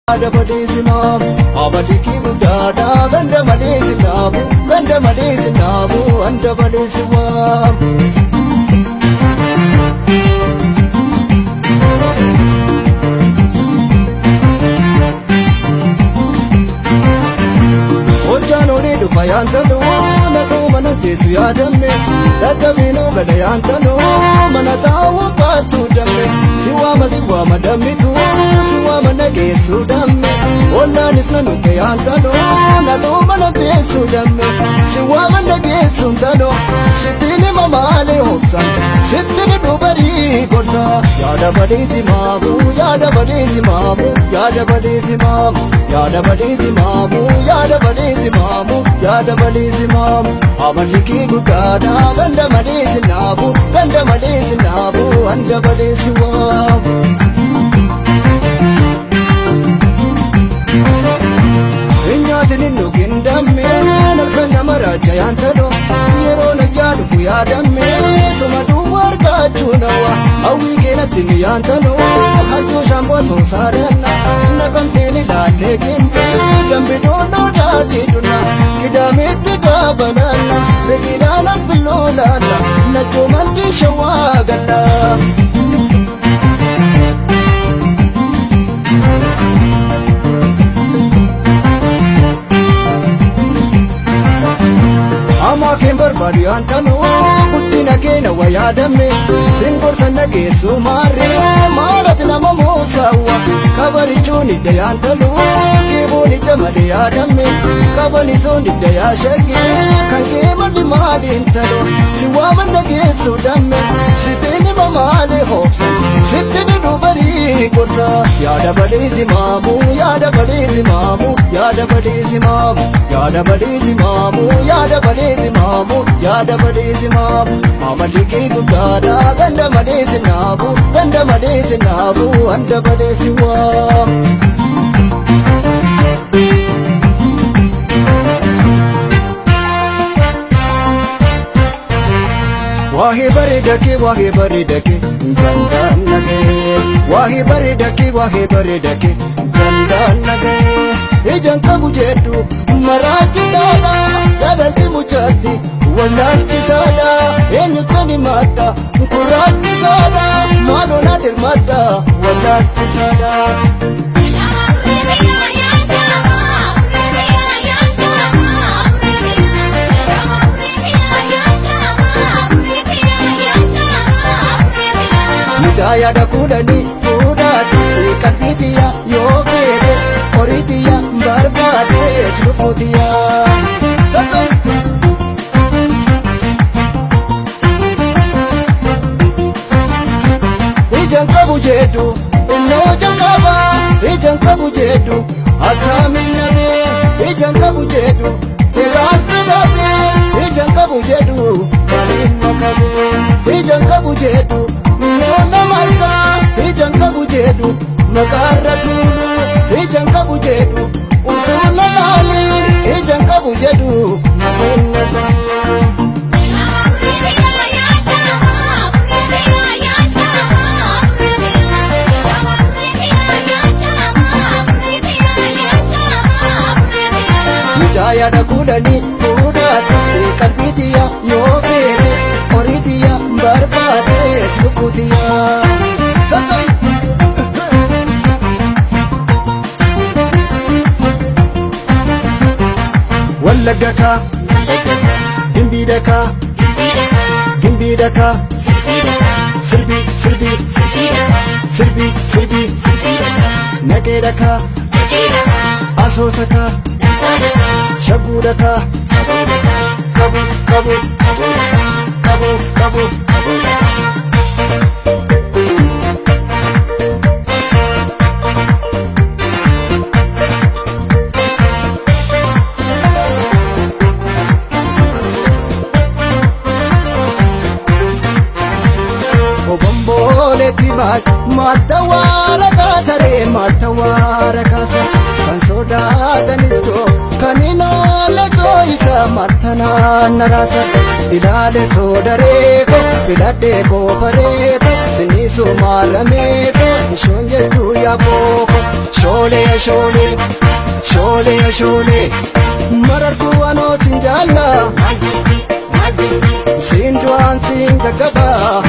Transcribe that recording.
Yaada badee simaamu amalli guddaadha ganda malee si dhaabu ganda malee si dhaabu handa malee si waamu. Hojjaan olii dhufa yaantanuu natoo mana teessu yaadamme dadhabinuu gada yaantanuu mana taa'uu baattuu damme si waama si waama dammituu si waama nageessuu damme ollaanis na dhufe yaantanuu natoo mana teessu damme si waama nageessuu tanoo sittiin hima maalee hobsan sittiin dubarii gorsa yaada badee simaamu yaada badee simaamu yaada badee simaamu yaada badee simaamu yaada badee simaamu yaada badee simaamu amalli kee guddaadha ganda malee sinaabu ganda malee sinaabu handa malee si waamu. Nyaatiin hin dhugin dammee halkan nama raacha yaantaloo yeroo nagyaa dhufu yaadammee soma duwwaa argachuu nawa hawwii keenatti ni yaantaloo harjoo shaamboo soosaadhanna naqamteen ilaallee gimbii dambi doonoo daadii duna kidaameetti daabalanna riqiidhaan albilloo laalla naccoo malli shawaa galla. Hamaa keen barbaadu yaantanuu guddina keena wa yaadamme singorsa nageessu maarree maalati nama muusawa kabarichuun hidda yaantanuu geeboon hidda malee yaadamme qabanisoon hidda yaashagee kan kee malli maaliin taloo si waama nageessu damme sitiin hima maalee hoobsan sitti ni dubarii gorsa yaada balee simaamu yaada balee simaamu yaada balee simaamu yaada balee simaamu yaada balee simaamu yaada balee simaamu amalli kee guddaadha ganda malee sinaabu ganda malee sinaabu handa malee si waamu. Waahee bareeda kee waahee bareeda kee gandaan nagee waahee bareeda kee waahee bareeda kee gandaan nagee ijaan qabu jedhu maraachisaadha jaalalti muchaatti wallaalchisaadha eenyutti ni madda kuraachisaadha maaloo na dirmadda wallaalchisaadha. Mucaa yaada kudhanii fuudhaadhu qalbiitiyya yoo feetes horiitiyya barbaadees lubbuutiyya. Ijaan qabu jedhu innoo jalqaba ijaan qabu jedhu attamiin nabee ijaan qabu jedhu egaan fidabee ijaan qabu jedhu maaliin makabee ijaan qabu jedhu noona margaa ijaan qabu jedhu maqaarra tuulu ijaan qabu jedhu utuu na laaliin ijaan qabu jedhu maqaan maqaa. Mucaa yaada kudhanii fuudhaadhu qalbiitiyya yoo feetes horiitiyya barbaadees lubbuutiyya. Wallagga kaa gimbii dakaa gimbii dakaa sirbii sirbii sirbii sirbii naqee dakaa asoosa kaa shagguu dakaa qabu qabu qabu qabu. Obomboleetti maalta waara kaasaree maalta waara kaasa kan sodaatanis doo kan hin oolle sooyisa maalta naanna raasa ilaale soodareeko filadhee koofareeko sinis. geessu maarameeto ishoon jettu yaaboo shoolee shoolee shoolee shoolee marartuu anoo sin jaalla siin du'aan siin gaggabaa.